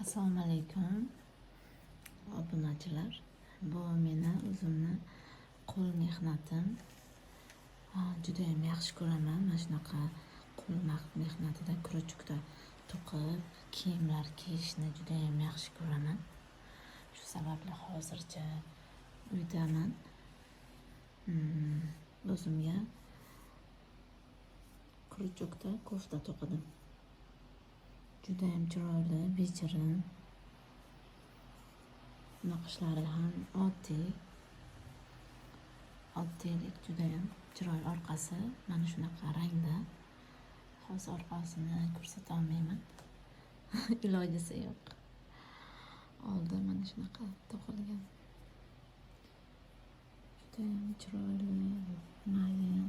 Assalomu alaykum, obunachilar. Bu meni o'zimni qo'l mehnatim. Judayam yaxshi ko'raman mana shunaqa qo'l mehnatida, крючок da to'qib kiyimlar kiyishni judayam yaxshi ko'raman. Shu sababli hozircha uydaman. O'zimga крючок da kofta to'qidim. Judayam chiroyli, bejirim. Naqshlari ham oddiy. Oddiylik judayam chiroyli. Orqasi mana shunaqa rangda. Hozir orqasini ko'rsata olmayman. Ilojisi yo'q. Oldi mana shunaqa to'qilgan. Judayam chiroyli, mayin.